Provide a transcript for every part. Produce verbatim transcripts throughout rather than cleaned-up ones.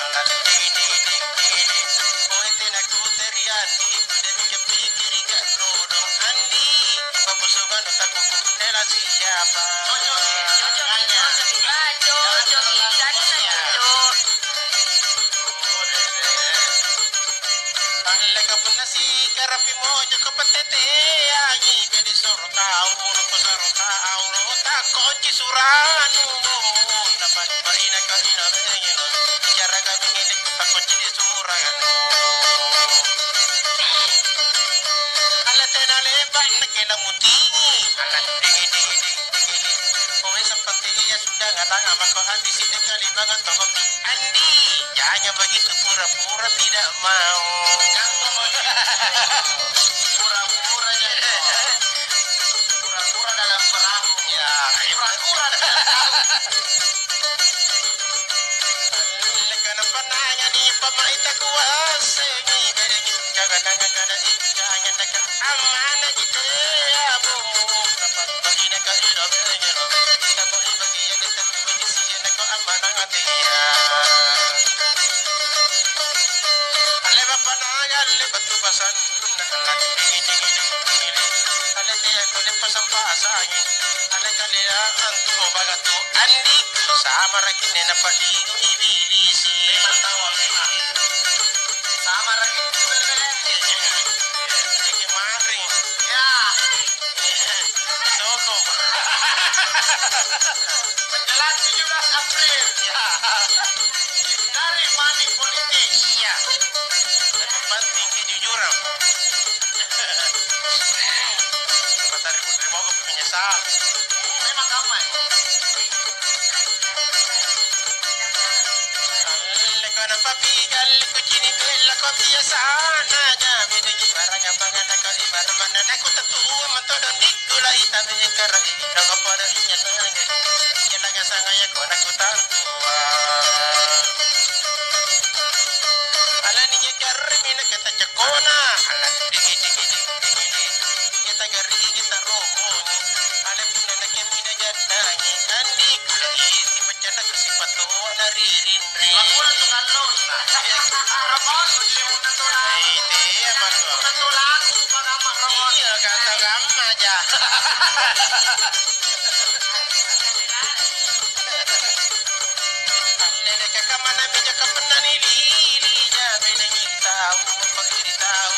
Ding, ding, ding, ding, ding. Boe tena kuteriati, demi kepikkirika rurung Andi. Pakusunganu takukunnela siapa. Cocok, cocok, cocok. Ah, cocok, cocok. Alleka punna sikarapi mojoko patteteangi, bede soro tau, loko soro tau, takkonci suranu, tapani-pani na kaina bengelo, jaraga bengele, takkonci di suranu. Alla tena lepa, nakena mutingi, alla digi, digi, digi, digi, digi. Pokoknya sampai iya sudah ngadanga mako habis itu kali banget toko. Andi, jangan begitu pura-pura tidak mau. Pura-pura jadi. Pura-pura dalam perahu. Ya, pura-pura dalam perahu. Lekana pananya di pamaita kuasengi, berengi, jangan nanya kada jangan naka amana gitu ya, bu. Kapatto inaka ilo bengelo. Kita mau ibagi yang dekat biji sih, nako amana ngatia. Ale bapa naga, ale batu pasan. Alekea kone pasang-pasangi, alekaleang antu bagatu andi, samaraki nena palingu ibilisi. Memang tawa memang. Samaraki. Iki maring. Ya. Sokong. Menjelang tujuh belas April. Ya. Hindari money politik. Iya. Lebih penting kejujuran. Mata ribut-ribut menyesal. Memang kamma. Lekana papi galli kucini bella ko biasana ja. Bedaji barang yang mangan nako ibarat mana nako tetua mantodong dikku lai tabe kara. Nako pada inya nanya. Inya nanya sangaya ko nako tantua. Alani je garrimi na kata cekona. Alani digi, digi, digi, digi, digi. Iya tagarrigi kita rohongi. Ale punna na kemi na jannangi. Andi kula isi pacana kasi patoa na ririnri. Makula tu kallonna. Rohongi je punna tola. Iya, iya, Pak. Punna tola, apa kamma rohongi? Iya, kata kamma ja. Nene kaka mana bija kapenna nilili ja bedengi tau, pakiri tau,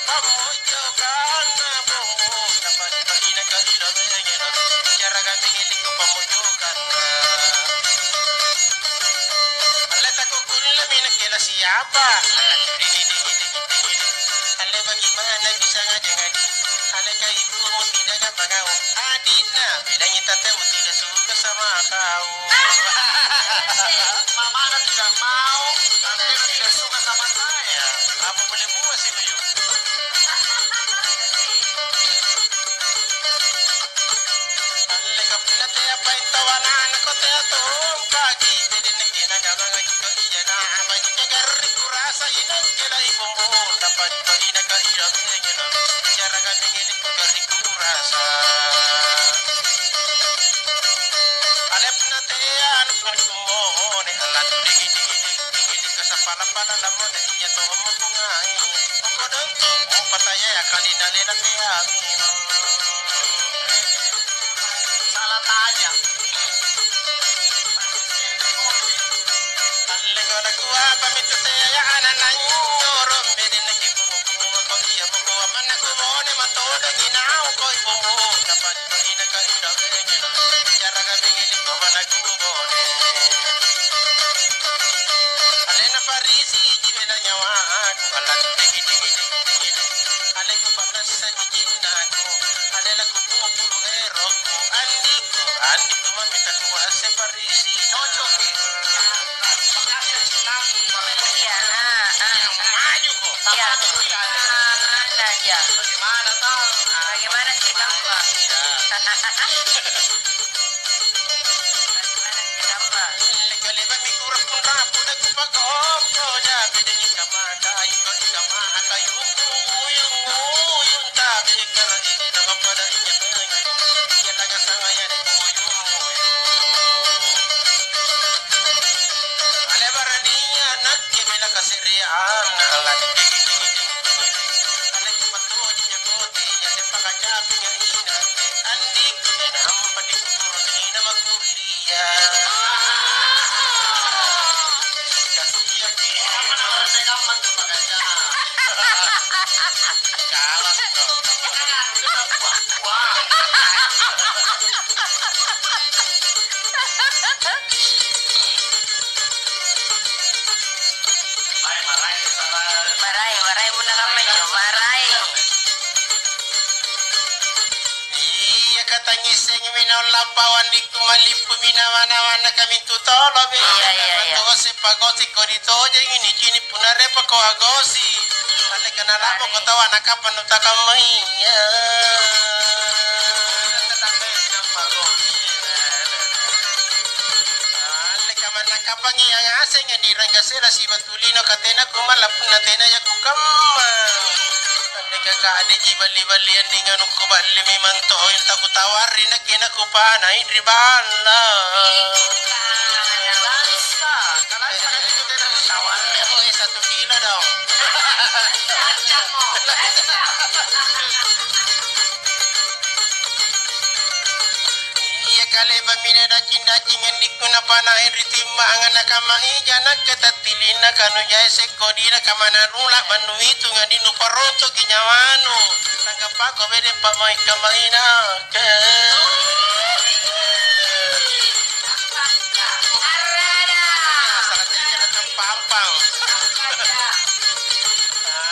pamojokanna bomo, kapani-panina kalilo bengelo, jaraga bengele ko pamojokanna. Alle takukulle minakela siapa? Alle bagaimana bisa ngajeng-ngajeng? Aleka ibumu tidak ada pagaung. Adikna, bedanya tantemu tidak suka sama kau. Mamana tidak mau, tantemu tidak suka sama saya. Apa boleh buat sih, Bayu? Alleka punna tea paeng tau ana'-ana' ko tea tompaki, bedenna kena gabanga jiko ija na apa jiko garri kurasa inakke lai bombong, nampa jiko inaka ina bengelo, bicara gabengele ku garri kurasa. Alena tea anu pangkummone, alatu digi-digi-digi-digi, kasapala-pala lamone, iya tommo kungai. Kodong tu, patayaya kali nalena teami. Salah tanya. Alleko nakua pamitu teaya ana' nanyoro, bedena kipungu-pungu ko iya mako manna kubone matodong inau koi bombong, napatto inaka ina bengelo, jaraga bengele ko mana kubone. Alena parisi ji bela nyawaku, alatu digi-digi-digi-digi. Aleko pa'rassangi cinnaku, alelaku pupulu erokku, andikku, andikku mami takuasse parisi. Cocok, eh. Iya, ah, ah, ah. Maju ko. Iya. Ah, mana ja. Bagaimana tau? Bagaimana sih, Bang? Iya. Bagaimana sih, Bang? Le'ba'-le'ba'mi kurappung rapu, nakupakoko, jami dengi kamaka, iko iko maka, yumbu, uyung, uyung, tabe, kara, iko, pada, iya, iya, laga, sangaya, uyung, uyung. Ale barania, na, Ngissengi minawang lappawang dikku malippu minawa-nawa na kamintu tolomi. Iya, iya, iya. Tosi pagosi kodi tojengi nicini punna repako agosi. Alleka nalapoko tau ana kapang nutakammai. Iya. Alleka manna kapangi yang aseng dirangga sela siba Tulino ka tena kumalla punna tenaya kukamma. Andeka ka'diji balli-balliang ri anunku balli memang toil takutawarri nakke nakupanaing ri balla. Ih, tena kutawarri. Oh, eh, satu kilo dong. Iya kale bambina dacing-dacing andikku napanae ri timbanga nakamma ija nakke tattilinna kanujae sekko dina kamana rula bannu itunga di nuparontoki nyawanu. Nangkappako bede pamai-kamai nakke. Pampang.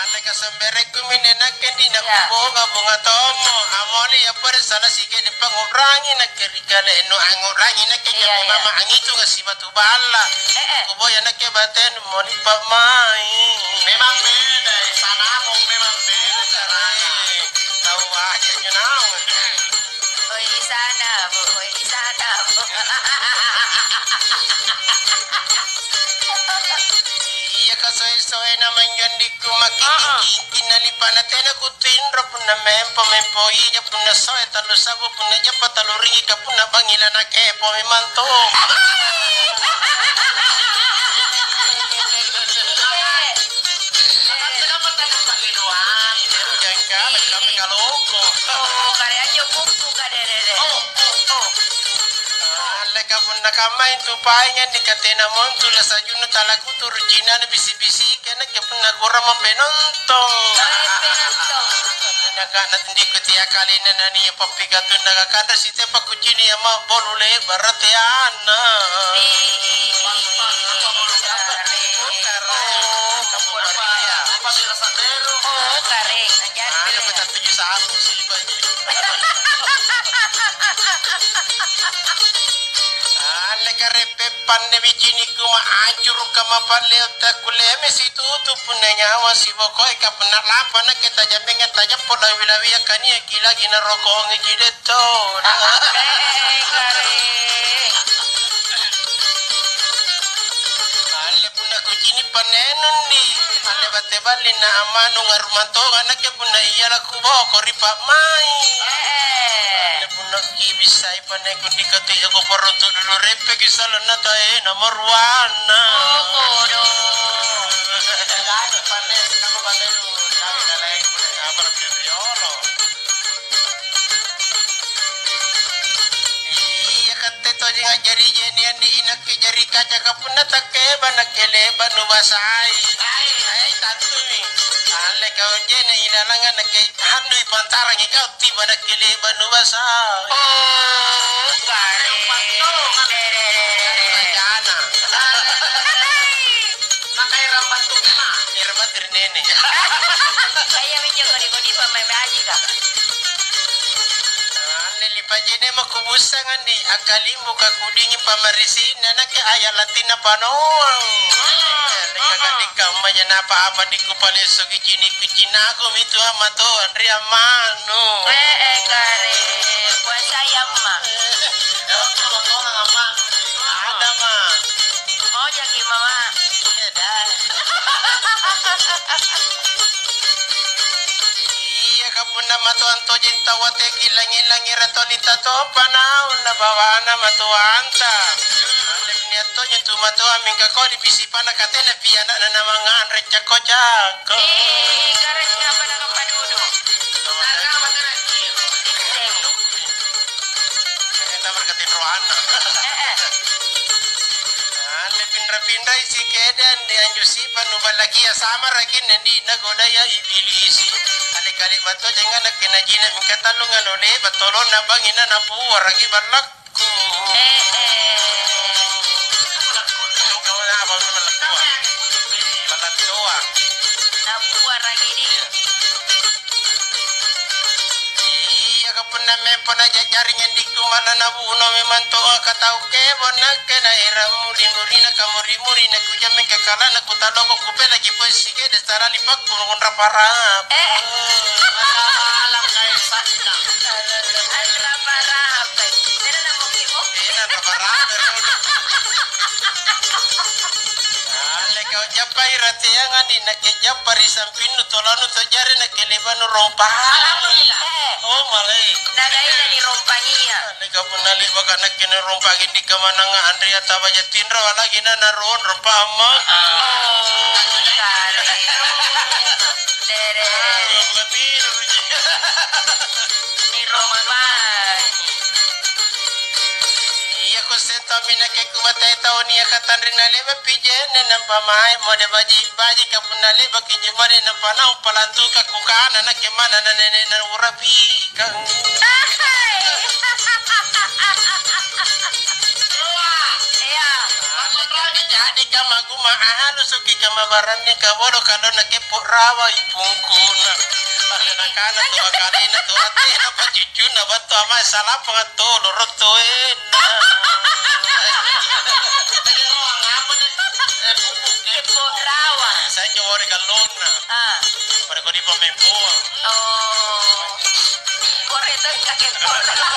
Anne kasamberekku minne nakke di nakubonga-bonga tommo. Amoli ya pada salah sike di pangurangi nakke ri kale nu angurangi nakke. Iya, iya. Mama angitunga sibatu balla. Eh, eh. Kuboya nakke batenu moni pamai. Memang beda, eh. Sanamong memang beda, Sarai. Tahu aja nyo naung. Oi, di sana, Bu. Oi, di sana, Bu. Iya, kasoe-soena manjo andikku, makkikingking nalipana tena kutinro, punna mempo, mempo ija, punna soe tallu sabu, punna jappa tallu ringi, ka punna bangi lanakepo memang to. Jangka, kami kaloko. Oh, kare anjo puppu, kare, re, re. Oh, oh, oh. Alleka punna kammai tu painga nikatena montu la sajunnu tala kuturu cinana bisi-bisi ke nakke punna kurang mapenonton. Eh, penonton. Naka natindikku tia kalina nania pappikatunna kakanda sitepa kucini ama bolu lebara teana. Ih, ih, ih, ih, ih. Oh, kare. Apa bela sandero? Oh, kare. Anjari bela. Ada petak tujuh satu sih, Pak. Alle kareppe panne bicinikku ma anjuru kama palle takkulle mesi tutu punna nyawa sibokoe ka punna lampa nakke tajammenga tajappo lawi-lawia kania ki lagi narokongi jidetto. Alle punna kucini panne nundi alle batte ballinna ammanu ngarumang tonga nakke punna iya lakuboko ri pa'mai. Alle punna kibissai panne kundi kate jako paruntu dulu reppeki sallang natae namaruanna. Oh, kodong. Jadi panne sama batenu kami nalaeng punna apa riolo. Iya katte tojeng a'jari jeni andi inakke jari kacaka punna takkeba nakke leba nubasai. Ai tantumi. Alle kau jene ilalangan nakke handui pantarangi kau tiba nakke leba nubasai. Oh, kare. Bacana. Makairang battu memang. Irang battu ri nene. Saya minjo kodi-kodi pamain aji ka. Anne lipajene mako bussang andi akkalimbu kakudingi pamarisinna nakke aya latinna panoang. Deka-deka maja napa apa dikupalesoki cini-kucinaku mitu amatoang ri ammanu. Eh, eh, kare. Puasai amma. Ada ma. Mojaki mama. Iya ka punna matoang tojeng tau ateki langi-langi ratoni tatompa naung nabawana matoanta. Nia' tonjo tu matoang mingka kodi pisipana katena pi ana'na namanganre cakko-cakko. Ih, garang apa na kamma dudu? Narrama tena. Isseng. Namara katinroanna. Alle pinra-pinrai sikede andi anjo sipa nuballakia samaraki andi nagodaya ibilisi. Kale-kale battojeng nakke najina mingka tallunga nole battolonna bangi na napuaraki ballakku. Ballakku. Ballakku. Napuaraki di. Iya ka punna mempo Tajajari nyandikku manna nabuno memang tonga katau kebo nakke naerang muri-murina kamuri-muri nakujammi kakalana kutaloko kupelaki poe sikede salali pakku ngunra parap. Eh. Alam kaisakka. Rapa-rapa. Tena namoki-moki. Tena rapa-rapa. Alle kau jappai rateanga di nakke jappa ri sampinnu tolanu tojari nakke lebanu rompa. Alhamdulillah. Oh, malai. Nagaina nirompangia. Alle kau punna lebaka nakke nirompaki di kamananga anria tabaja tinro lagi na naronro pamma. Oh, kare. Dere. Buka tidur. Nirompangi. Iya, kusseng tommi nakke kubattai tau niaka tanri nale'ba'pi je'ne', nampa mae mode baji'-baji'ka punna le'baki je'ne' nampa naung palantuka kukana nakke manna na nene' naurapikang. Iya. Ja'dika maguma alusuki kamabaranni kabolo kalonna keppo rawa ipungkuna. Nakana tu akalena tu attena pacuccuna battu amae salapang tolo rottoenna. Keppo rawa. Saya jawari kallonna. Ah. Pada kau di pamempoa. Oh. Kore tengka keppo rawa.